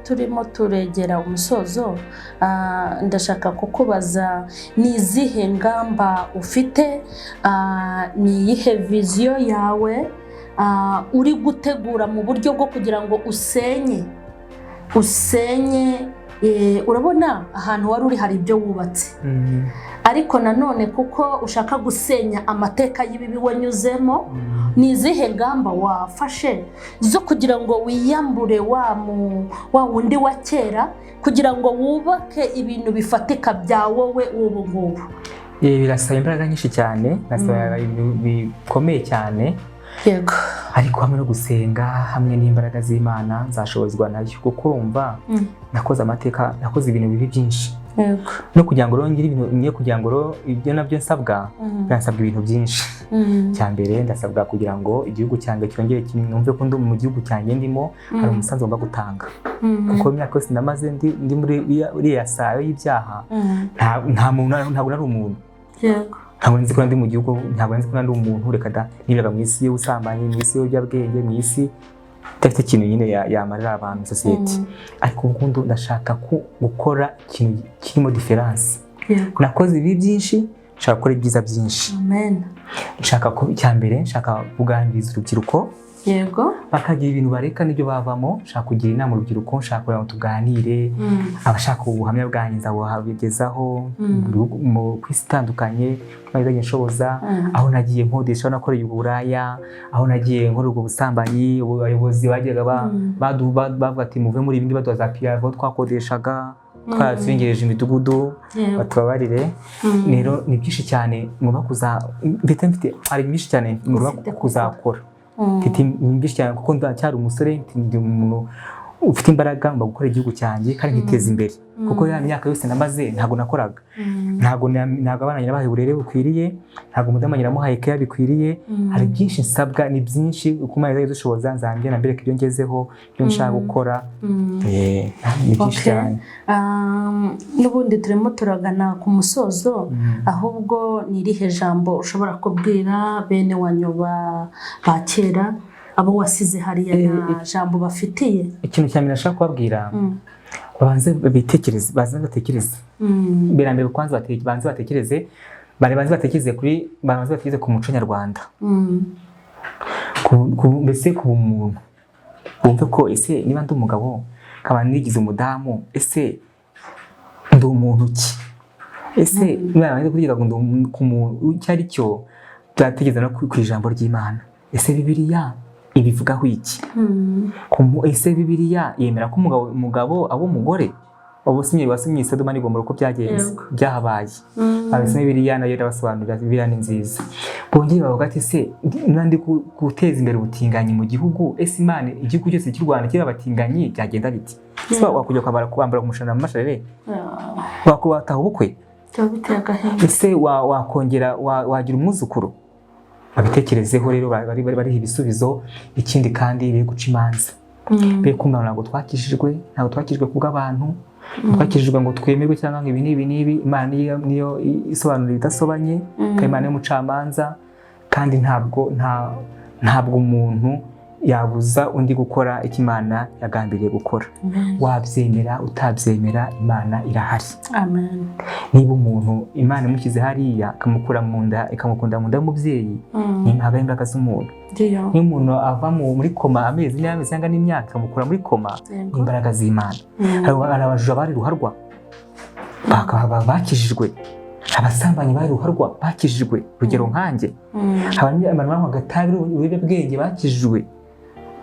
turegera umusozo. Ndashaka kukubaza, ni izihe ngamba ufite, ni iyihe vision yawe uri gutegura mu buryo bwo kugira ngo usenye? Urabona ahantu wari uri hari ibyo wubatse, ariko nanone kuko ushaka gusenya amateka y'ibibi wanyuzemo, ni izihe ngamba wafashe zo kugira ngo wiyambure wa wundi wa kera, kugira ngo wubake ibintu bifatika bya wowe ubu ngubu? Birasaba imbaraga nyinshi cyane, birasaba ibintu bikomeye cyane, ariko hamwe no gusenga, hamwe n'imbaraga z'Imana, nzashobozwa nayo, kuko urumva nakoze amateka, nakoze ibintu bibi byinshi, no kugira ngo rero ngire ibintu niyo, kugira ngo rero ibyo nabyo nsabwa, birasabwa ibintu byinshi. Cya mbere ndasabwa kugira ngo igihugu cyanjye cyongere numve ko ndi mu gihugu cyanjye, ndimo hari umusanzu ngomba gutanga, kuko imyaka yose namaze ndi muri iriya sayo y'ibyaha, nta muntu, ntabwo nari umuntu. Ntabwo nzi ko ndi mu gihugu, ntabwo nzi ko ndi umuntu, reka da. Niberaga mu isi y'ubusambanyi, mu isi y'ubuyobyabwenge, mu isi idafite ikintu nyine yamarira abantu, sosiyete. Ariko ubu ndashaka gukora ikintu kirimo différence. Nakoze ibi byinshi, nshaka gukora ibyiza byinshi. Amen. Nshaka ko icya mbere, nshaka kuganiriza urubyiruko bakagira ibintu bareka n'ibyo bavamo. Nshaka kugira inama urubyiruko, nshaka kugira ngo tuganire. Abashaka ubuhamya bwanjye nzabubagezaho ku isi itandukanye, izajya inshoboza, aho nagiye nkodesha, aho nakoreye uburaya, aho nagiye nkora ubwo busambanyi. Abayobozi bajyaga bavuga ati muve muri ibindi, baduha za piyave aho twakodeshaga, twarasengereje imidugudu, batubabarire. Rero ni byinshi cyane ngomba kuza mfite, hari byinshi cyane ngomba Ufite kuzakora. Mfite byinshi cyane kuko ndacyari umusore, ndi umuntu ufite imbaraga, ngomba gukora igihugu cyanjye kandi nkiteza imbere, kuko ya myaka yose namaze ntabwo nakoraga, ntabwo abana nabahaye uburere bukwiriye, ntabwo umudamu wanjye namuhaye keya bikwiriye. Hari byinshi nsabwa, ni byinshi. Uko Imana izajya idushoboza nzagenda mbereka ibyo ngezeho, ibyo nshaka gukora. Ni byinshi cyane. N'ubundi turimo turagana ku musozo. Ahubwo ni irihe jambo ushobora kubwira bene wanyu ba kera, abo wasize hariya, nta jambo bafitiye? Ikintu cya mbere nashaka kubabwira, babanze bitekereze, babanze batekereze. Mbere na mbere kwanza babanze batekereze, babanze batekereze kuri, babanze batekereze ku muco nyarwanda, mbese ku bumuntu, bumve ko ese niba ndi umugabo nkaba nigize umudamu, ese ndi umuntu ki? Ese niba banze kugira ngo ndi ku muntu icyo ari cyo, byatekereza no ku ijambo ry'Imana. Ese Bibiliya ibivugaho iki? Ese Bibiliya yemera ko umugabo aba umugore? Ubu wasomye Sodoma n'Igomora uko byagenze, byahabaye. Babisoma, Bibiliya nayo irabasobanurira. Bibiliya ni nziza. Bongere bavuga ati ese niba ndi guteza imbere ubutinganyi mu gihugu, ese Imana, igihugu cyose cy'u Rwanda kiri abatinganyi, byagenda biti? Ese wakujya kwambara umushanana mu masharire, wataha ubukwe? Byaba biteye agahinda. Ese wakongera wagira umwuzukuru? Babitekerezeho rero, bariha ibisubizo. Ikindi kandi, biri guca imanza, be kumva ntabwo twakijijwe, ntabwo twakijijwe kubw'abantu, twakijijwe ngo twemerwe cyangwa ngo ibi n'ibi n'ibi. Imana niyo isobanura ibidasobanye, kandi Imana niyo mucamanza, kandi ntabwo umuntu yabuza undi gukora icyo Imana yagambiriye gukora. Wabyemera utabyemera, Imana irahari. Amen. Niba umuntu Imana imushyize hariya, ikamukura mu nda, ikamukunda mu nda y'umubyeyi, ntabwo ari imbaraga z'umuntu. Ndiyo. Niyo umuntu ava muri koma amezi n'amezi cyangwa n'imyaka, ikamukura muri koma, ni imbaraga z'Imana. Hari abajura bari ruharwa bakijijwe, abasambanyi bari ruharwa bakijijwe, urugero nkanjye. Hari abantu banywaga itabi, ibiyobyabwenge, bakijijwe.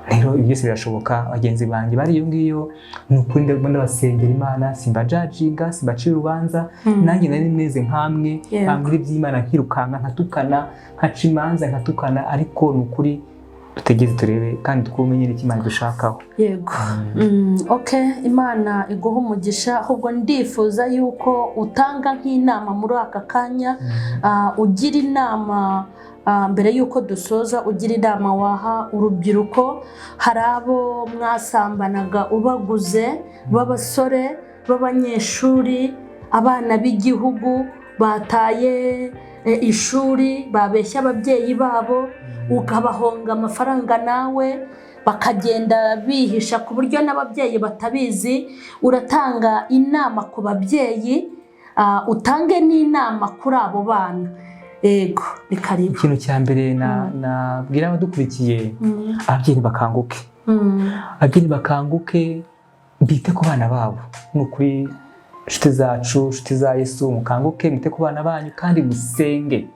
Rero ibi byose birashoboka. Bagenzi banjye bari iyo ngiyo, ni ukuri ndabona ndabasengera Imana, simbajajinga, simbacira urubanza. Nanjye nari meze nkamwe, bambwira iby'Imana nkirukanka, nkatukana, nkaca imanza, nkatukana, ariko ni ukuri Dutegereze turebe kandi twumenye n'icyo Imana idushakaho. Yego. Okay, Imana iguha umugisha. Ahubwo ndifuza yuko utanga nk'inama muri aka kanya, ugira inama, mbere y'uko dusoza, ugira inama waha urubyiruko. Hari abo mwasambanaga ubaguze, b'abasore, b'abanyeshuri, abana b'igihugu bataye ishuri, babeshya ababyeyi babo, ukabahonga amafaranga nawe bakagenda bihisha ku buryo n'ababyeyi batabizi. Uratanga inama ku babyeyi, utange n'inama kuri abo bana. Yego, ni karibu. Ikintu cya mbere nabwira abadukurikiye, ababyeyi bakanguke. Ababyeyi bakanguke, bite ku bana babo. Ni ukuri, inshuti zacu, inshuti za Yesu, mukanguke, mwite ku bana banyu kandi musenge,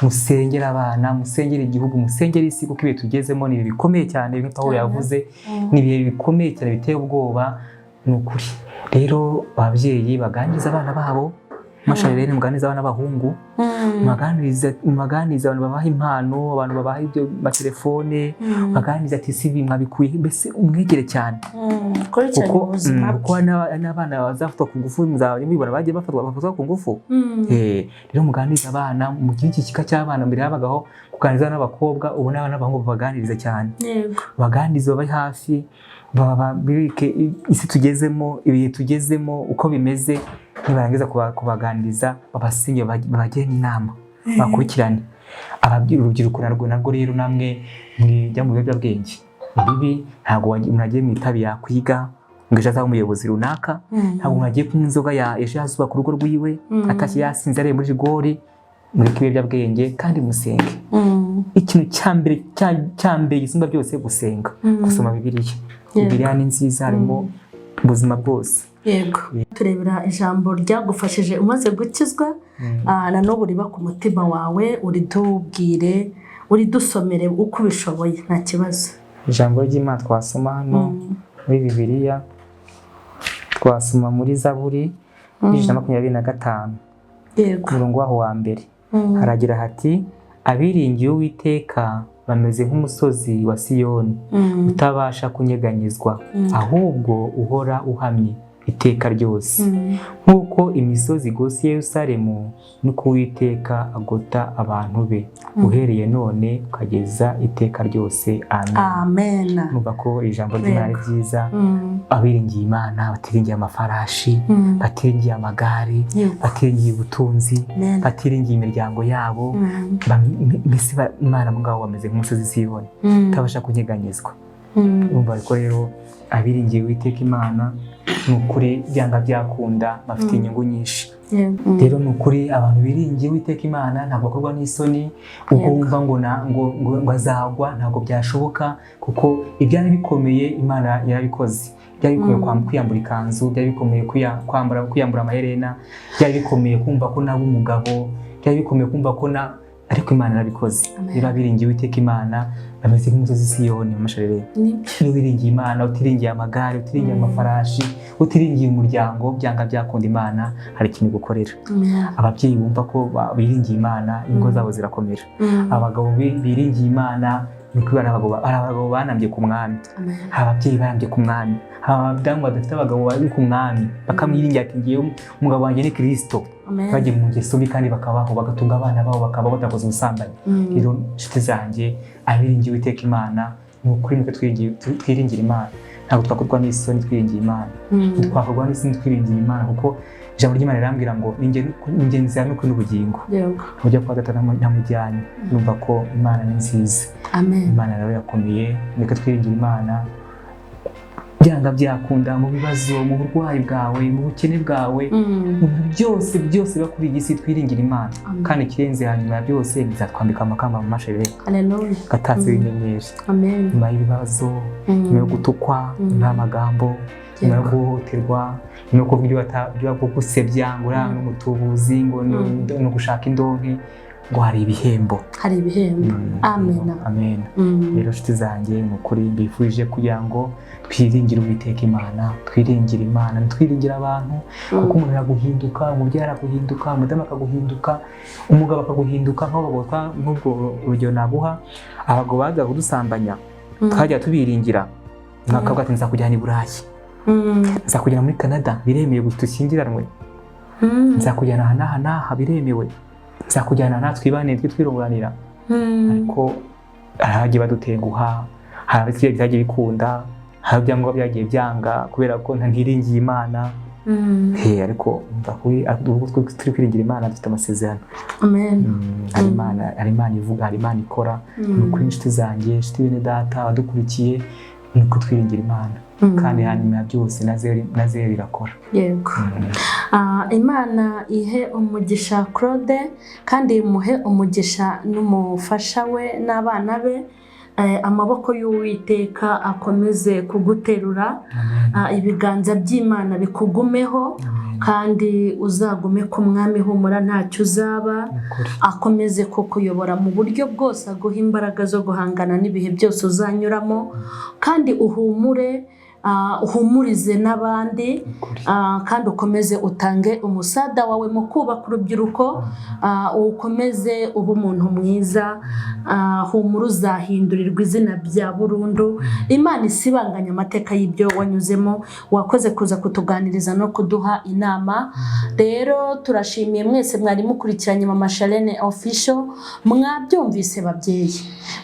musengere abana, musengere igihugu, musengere isi, kuko ibihe tugezemo ni ibihe bikomeye cyane. Bimwe Pawulo yavuze, ni ibihe bikomeye cyane biteye ubwoba. Ni ukuri rero, ababyeyi baganiriza abana babo. Masharire, muganiriza abana b'abahungu, mubaganirize abantu babaha impano, abantu babaha ibyo matelefone, baganiriza ati: "Si ibi mwabikuye?" Mbese umwegere cyane. Kurikirana Kuko ubuzima kuko bwe. hari n'abana bazafatwa ku ngufu, muzaba mubibona bagiye bafatwa ku ngufu. Rero muganirize abana, mugire iki kika cy'abana. Mbere habagaho kuganiriza n'abakobwa, ubu n'abana b'abahungu babaganiriza cyane. Baganirize, babe hafi, bereke isi tugezemo, ibihe tugezemo uko bimeze. Nibarangiza kubaganiriza, babasinge, babagire n'inama, bakurikirane. Ababyeyi, urubyiruko narwo rero, namwe mwijya mu biyobyabwenge, ni bibi. Ntabwo umuntu agiye mu itabi yakwiga ngo ejo azabe umuyobozi runaka. Ntabwo umuntu agiye kunywa inzoga ya ejo yazubaka urugo rwiwe atashye yasinze areba muri rigori. Mureke ibiyobyabwenge kandi musenge. Ikintu cya mbere, cya mbere gisumba byose, gusenga, gusoma Bibiliya. Bibiliya ni nziza, harimo ubuzima bwose. Yego, turebera ijambo ryagufashije umaze gukizwa, na n'ubu riba ku mutima wawe, uritubwire, uridusomere uko ubishoboye, nta kibazo. Ijambo ry'Imana twasoma hano muri Bibiliya, twasoma muri Zaburi 125, ku murongo waho wa mbere. Haragira hati: "Abiringiye Uwiteka bameze nk'umusozi wa Siyoni utabasha kunyeganyezwa, ahubwo uhora uhamye iteka ryose. Nk'uko imisozi igose Yerusalemu, niko Uwiteka agota abantu be, uhereye none ukageza iteka ryose. Amen." Amen. Numva ko ijambo ry'Imana ari ryiza. Abiringiye Imana, batiringiye amafarashi, batiringiye amagare, batiringiye ubutunzi, Amen. batiringiye imiryango yabo, mbese Imana mugabo bameze nk'umusozi Siyoni utabasha kunyeganyezwa. Urumva ko rero abiringiye Uwiteka Imana, ni ukuri byanga byakunda bafite inyungu nyinshi. Rero ni ukuri, abantu biringiye Uwiteka Imana ntabwo bakorwa n'isoni. Ubwo wumva ngo ngo azagwa, ntabwo byashoboka, kuko ibyari bikomeye Imana yarabikoze. Byari bikomeye kwiyambura ikanzu, byari bikomeye kwiyambura amaherena, byari bikomeye kumva ko naba umugabo, byari bikomeye kumva ko na, ariko Imana yarabikoze. Amen. Niba biringiye Uwiteka Imana bameze nk'umusozi Siyoni mu masharire. Nibyo. Iyo wiringiye Imana, utiringiye amagare, utiringiye amafarashi, utiringiye umuryango, byanga byakunda Imana hari ikintu igukorera. Amen. Ababyeyi bumva ko biringiye Imana, ingo zabo zirakomera. Abagabo biringiye Imana, ni ukuri hari abagabo banambye ku Mwami. Amen. Hari ababyeyi barambye ku Mwami, hari abadamu badafite abagabo bari ku Mwami, bakamwiringira ati: "Ngewe umugabo wanjye ni Kirisito." Amen. Bagiye mu ngeso mbi kandi bakabaho, bagatunga abana babo, bakabaho badakoze ubusambanyi. Rero inshuti zanjye, abiringiye Uwiteka Imana, ni ukuri nuko twiringira Imana, ntabwo twakorwa n'isoni twiringiye Imana. Ntitwakorwa n'isoni twiringiye Imana, kuko ijambo ry'Imana rirambwira ngo: "Ni njye nzira n'ukuri n'ubugingo, Yego. ujya kwa Data ntamujyanye." Numva ko Imana ni nziza. Amen. Imana rero yakomeye, reka twiringire Imana byanga byakunda, mu bibazo, mu burwayi bwawe, mu bukene bwawe, mu bintu byose byose biba kuri iyi si, twiringire Imana. Amen. Kandi ikirenze hanyuma ya byose, bizatwambika amakamba mu masherere Haleluya. gatatse w'inyenyeri. Amen. Nyuma y'ibibazo, nyuma yo gutukwa, nyuma y'amagambo, nyuma yo guhohoterwa, nyuma yo kuvuga ibyo kugusebya ngo uriya ni umutubuzi, ngo ni ugushaka indonke. Ngo hari ibihembo. Hari ibihembo. Amen. Amen. Rero nshuti zanjye, ni ukuri mbifurije kugira ngo twiringire Uwiteka Imana, twiringire Imana, ntitwiringire abantu, kuko umuntu araguhinduka, umubyeyi araguhinduka, umudamu akaguhinduka, umugabo akaguhinduka. Nk'ubwo urugero naguha, abagabo bazaga kudusambanya, twajya tubiringira, mwakavuga ati nzakujyana i Burayi, nzakujyana muri Canada, biremewe gusa dushyingiranwe, nzakujyana aha n'aha n'aha, biremewe, nzakujyana aha twibanire twe twirongoranira. Ariko hari abagiye badutenguha, hari ababyeyi byagiye bikunda, hari ibyangombwa byagiye byanga kubera ko ntiringiye Imana. He, ariko umva ubwo turi kwiringira Imana, dufite amasezerano. Amen. Hari Imana, hari Imana ivuga, hari Imana ikora. Ni ukuri inshuti zanjye, inshuti bene data abadukurikiye, ni uko twiringira Imana, kandi hanyuma ya byose na zero irakora. Yego. Imana ihe umugisha Claude, kandi imuhe umugisha n'umufasha we n'abana be. Amaboko y'Uwiteka akomeze kuguterura, ibiganza by'Imana bikugumeho, kandi uzagume ku Mwami, humura ntacyo uzaba. Akomeze kukuyobora mu buryo bwose, aguha imbaraga zo guhangana n'ibihe byose uzanyuramo, kandi uhumure, uhumurize n'abandi, kandi ukomeze utange umusada wawe mu kubaka urubyiruko, ukomeze ube umuntu mwiza, humura uzahindurirwa izina bya burundu. Imana isibanganya amateka y'ibyo wanyuzemo. Wakoze kuza kutuganiriza no kuduha inama. Rero turashimiye mwese mwari mukurikiranye Mama Charlene Official. Mwabyumvise babyeyi,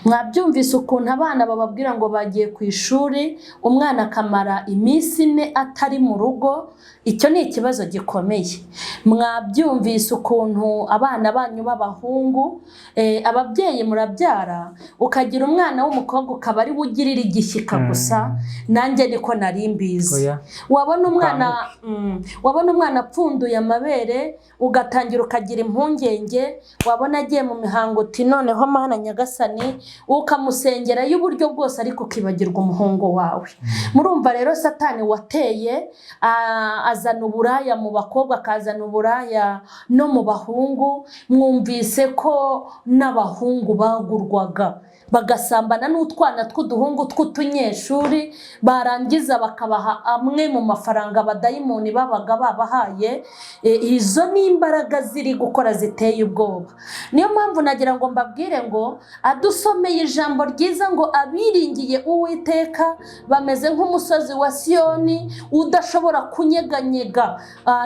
mwabyumvise ukuntu abana bababwira ngo bagiye ku ishuri, umwana akamara iminsi 4 atari mu rugo. Icyo ni ikibazo gikomeye. Mwabyumvise ukuntu abana banyu b'abahungu, ababyeyi murabyara ukagira umwana w'umukobwa ukaba ari we ugirira igishyika gusa. Nanjye niko nari mbizi. Wabona umwana, wabona umwana apfunduye amabere ugatangira ukagira impungenge, wabona agiye mu mihango uti noneho Mana Nyagasani, ukamusengera y'uburyo bwose, ariko ukibagirwa umuhungu wawe. Murumva rero Satani wateye, azana uburaya mu bakobwa, akazana uburaya no mu bahungu. Mwumvise ko n'abahungu bagurwaga bagasambana n'utwana tw'uduhungu tw'utunyeshuri, barangiza bakabaha amwe mu mafaranga abadayimoni babaga babahaye. Izo ni imbaraga ziri gukora ziteye ubwoba. Niyo mpamvu nagira ngo mbabwire ngo adusomeye ijambo ryiza ngo abiringiye Uwiteka bameze nk'umusozi wa Siyoni udashobora kunyeganyega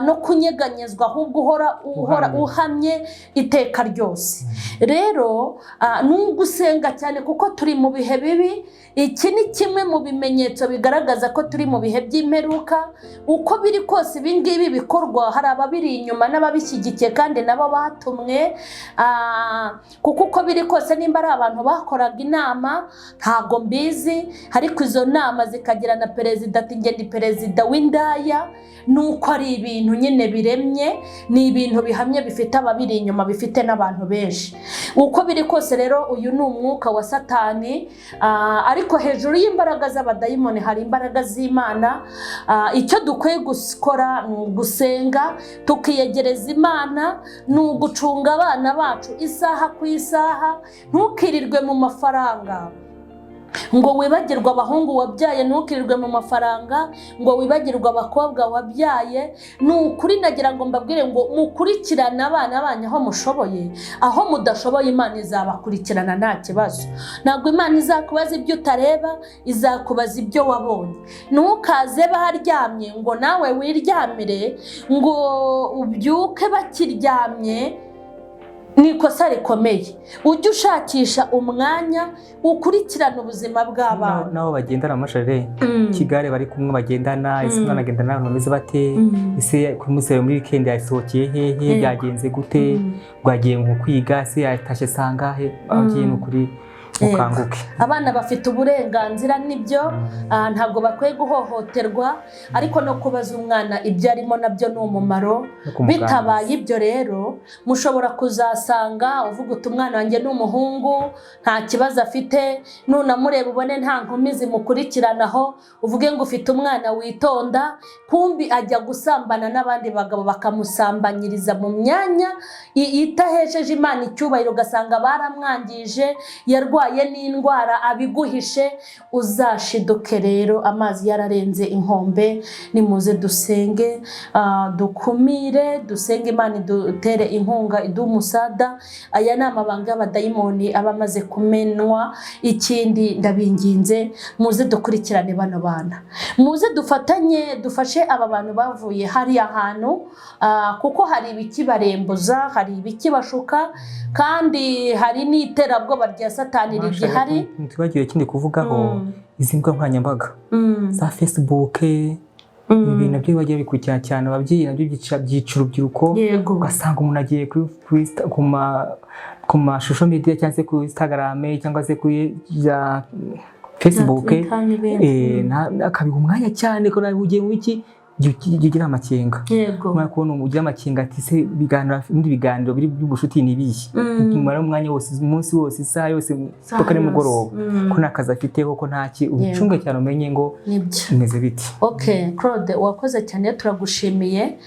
no kunyeganyezwa, ahubwo uhora uhamye iteka ryose. Rero nubwo usenga cyane, kuko turi mu bihe bibi, iki ni kimwe mu bimenyetso bigaragaza ko turi mu bihe by'imperuka. Uko biri kose ibi ngibi bikorwa hari ababiri inyuma n'ababishyigikiye, kandi nabo batumwe, kuko uko biri kose nimba ari abantu bakoraga inama ntago mbizi, ariko izo nama zikagira na perezida ati njye ndi perezida w'indaya. Nuko ari ibintu nyine biremye, ni ibintu bihamye bifite ababiri inyuma, bifite n'abantu benshi. Uko biri kose rero uyu ni umwuka wa Satani, ariko hejuru y'imbaraga z'abadayimoni hari imbaraga z'Imana. Icyo dukwiye gukora ni ugusenga tukiyegereza Imana, ni ugucunga abana bacu isaha ku isaha. Ntukirirwe mu mafaranga ngo wibagirwe abahungu wabyaye, ntukirirwe mu mafaranga ngo wibagirwe abakobwa wabyaye. Ni ukuri nagira ngo mbabwire ngo mukurikirane abana banyu aho mushoboye, aho mudashoboye Imana izabakurikirana nta kibazo. Ntabwo Imana izakubaza ibyo utareba, izakubaza ibyo wabonye. Ntukaze baryamye ngo nawe wiryamire, ngo ubyuke bakiryamye, ni ikosa rikomeye. Ujye ushakisha umwanya ukurikirana ubuzima bw'abana. Nabo bagendana amasharire kigare bari kumwe bagendana, ese umwana agendana n'abantu bameze bate, ese kuri munsi muri weekend yasohokeye hehe, byagenze gute, bwagiye mu kwiga, ese yatashye sangahe? Ababyeyi ni ukuri Mukanguke. Abana bafite uburenganzira, nibyo, ntabwo bakwiye guhohoterwa, ariko no kubaza umwana ibyo arimo nabyo ni umumaro. No kumuganiriza. Bitabaye ibyo rero, mushobora kuzasanga uvuga uti: "Umwana wanjye ni umuhungu, nta kibazo afite." Nunamureba ubone nta nkumi zimukurikiranaho, uvuge ngo ufite umwana witonda, kumbi ajya gusambana n'abandi bagabo, bakamusambanyiriza mu myanya itahesheje Imana icyubahiro, ugasanga baramwangije, yarwaye n'indwara abiguhishe. Uzashiduke rero amazi yararenze inkombe. Nimuze dusenge, dukumire, dusenge Imana idutere inkunga, iduhe umusada. Aya ni amabanga y'abadayimoni aba amaze kumenwa. Ikindi, ndabinginze, muze dukurikirane bano bana, muze dufatanye, dufashe aba bantu bavuye hariya hantu, kuko hari ibikibarembuza, hari ibikibashuka, kandi hari n'iterabwoba rya Satani rigihari. Ntibagiwe ikindi kuvugaho, izi mbuga nkoranyambaga za Facebook, ibi bintu nabyo bagiye bikurikirana cyane ababyeyi, nabyo byica urubyiruko. Ugasanga umuntu agiye ku ma social media, cyangwa se kuri Instagram, cyangwa se kuri za Facebook, Twitter n'ibindi. Akabiha umwanya cyane, ko nawe ugiye mu biki, jya ugira amakenga. Umwana kubona ugira amakenga ati: "Se ibiganiro, ibindi biganiro biri by'ubushuti ni ibihe?" Umara umwanya wose, umunsi wose, isaha yose, Isaha mpaka nimugoroba, yose. ko nta kazi afite, ko ntaki. Ubicunge cyane, umenye ngo Nibyo. bimeze biti. Ok, Claude, wakoze cyane, turagushimiye.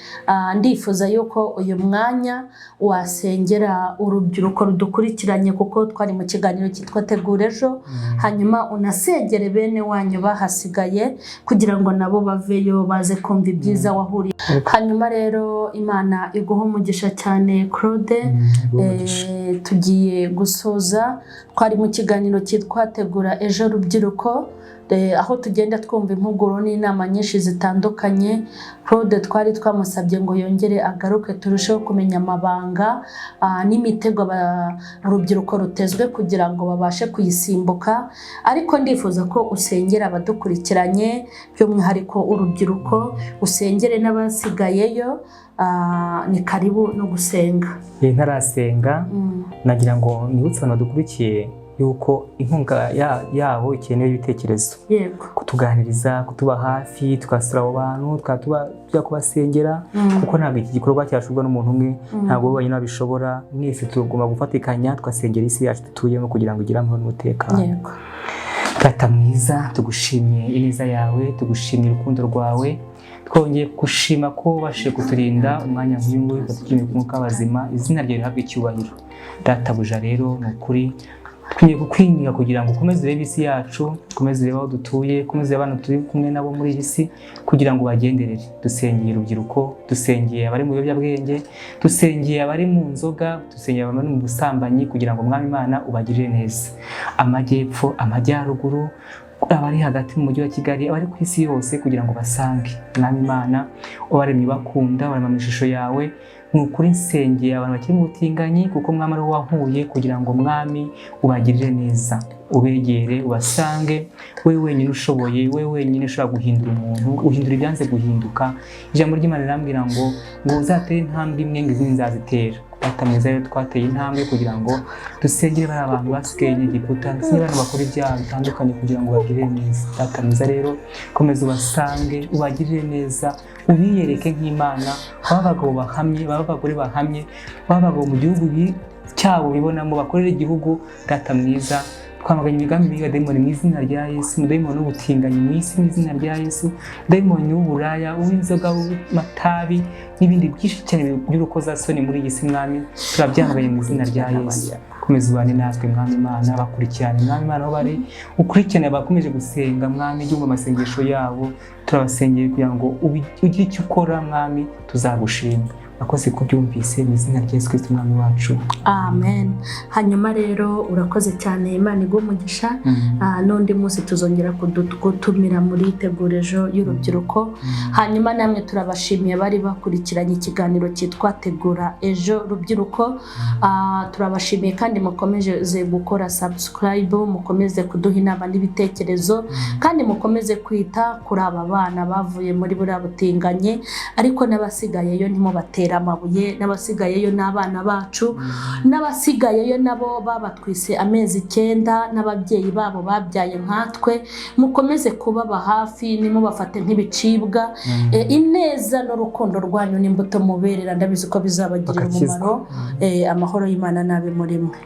Ndifuza yuko uyu mwanya wasengera urubyiruko rudukurikiranye, kuko twari mu kiganiro cyitwa Tegura Ejo, hanyuma unasengere bene wanyu bahasigaye kugira ngo nabo baveyo baze kumva ibyiza wahuriye. Hanyuma rero Imana iguha umugisha cyane, Claude. Iguhe umugisha. Tugiye gusoza. Twari mu kiganiro cyitwa Tegura Ejo Rubyiruko, aho tugenda twumva impuguro n'inama nyinshi zitandukanye. Claude twari twamusabye ngo yongere agaruke, turusheho kumenya amabanga n'imitego urubyiruko rutezwe kugira ngo babashe kuyisimbuka. Ariko ndifuza ko usengera abadukurikiranye, by'umwihariko urubyiruko, usengere n'abasigayeyo. Ni karibu no gusenga. Ntarasenga, nagira ngo nibutse abantu badukurikiye yuko inkunga yabo ikenewe, ibitekerezo, kutuganiriza, kutuba hafi, tugasura abo bantu, tukaba tujya kubasengera, kuko ntabwo iki gikorwa cyashobwa n'umuntu umwe, ntabwo bo bonyine babishobora. Mwese tugomba gufatikanya, tugasengera isi yacu dutuyemo kugira ngo igire amahoro n'umutekano. Data mwiza, tugushimye ineza yawe, tugushimye urukundo rwawe, twongeye gushima ko wabashije kuturinda umwanya nk'uyu nguyu, ukatugira umwuka w'abazima. Izina ryawe rihabwe icyubahiro. Databuja, rero ni ukuri twongeye kukwinginga kugira ngo ukomeze urebe isi yacu, ukomeze urebe aho dutuye, ukomeze urebe abantu turi kumwe nabo muri iyi si, kugira ngo ubagenderere. Dusengeye urubyiruko, dusengeye abari mu biyobyabwenge, dusengeye abari mu nzoga, dusengeye abari mu busambanyi, kugira ngo Mwami Imana ubagirire neza. Amajyepfo, amajyaruguru, abari hagati mu mujyi wa Kigali, abari ku isi yose, kugira ngo basange Mwami Imana ubaremye, ubakunda, barema mu ishusho yawe. Ni ukuri nsengeye abantu bakiri mu butinganyi, kuko Mwami ari wo wankuye, kugira ngo Mwami ubagirire neza, ubegere, ubasange. We wenyine ushoboye, we wenyine ushobora guhindura umuntu, uhindura ibyanze guhinduka. Ijambo ry'Imana rirambwira ngo uzatere intambwe imwe, ngo izindi nzazitera. Data mwiza, rero twateye intambwe kugira ngo dusengere bariya abantu basigaye i Egiputa, dusengere abantu bakora ibyaha bitandukanye, kugira ngo bagirire neza. Data mwiza, rero komeza ubasange, ubagirire neza, ubiyereke nk'Imana, babe abagabo bahamye, babe abagore bahamye, babe abagabo mu gihugu cyabo bibonamo, bakorere igihugu. Data mwiza, twamaganye imigambi mibi ya dayimoni mu izina rya Yesu. Umudayimoni w'ubutinganyi mu isi, mu izina rya Yesu, dayimoni w'uburaya, uw'inzoga, w'amatabi n'ibindi byinshi cyane by'urukozasoni muri iyi si, Mwami, turabyamaganye mu izina rya Yesu. Komeza ubane natwe, Mwami Imana, bakurikirane, Mwami Imana, aho bari, ukurikirane abakomeje gusenga, Mwami, jya amasengesho yabo. Turabasengeye kugira ngo ugire icyo ukora, Mwami, tuzagushima. Akoze kubyumvise, mu izina rya Yesu Kristo Umwami wacu. Amen. Hanyuma rero urakoze cyane, Imana iguhe umugisha. N'undi munsi tuzongera gutumira muri Tegura Ejo y'urubyiruko. Hanyuma namwe turabashimiye bari bakurikiranye ikiganiro cyitwa Tegura Ejo Rubyiruko. Turabashimiye kandi mukomeze gukora subscribe, mukomeze kuduha inama n'ibitekerezo, kandi mukomeze kwita kuri aba bana bavuye muri buriya butinganyi, ariko n'abasigayeyo ntimubatererane. Ntimubatere amabuye, n'abasigayeyo n'abana bacu, n'abasigayeyo nabo babatwise amezi 9, n'ababyeyi babo babyaye nkatwe. Mukomeze kubaba hafi, nimubafate nk'ibicibwa. Ineza n'urukundo rwanyu n'imbuto muberera, ndabizi ko bizabagirira Bakakizwa. umumaro. Amahoro y'Imana n'abe muri mwe.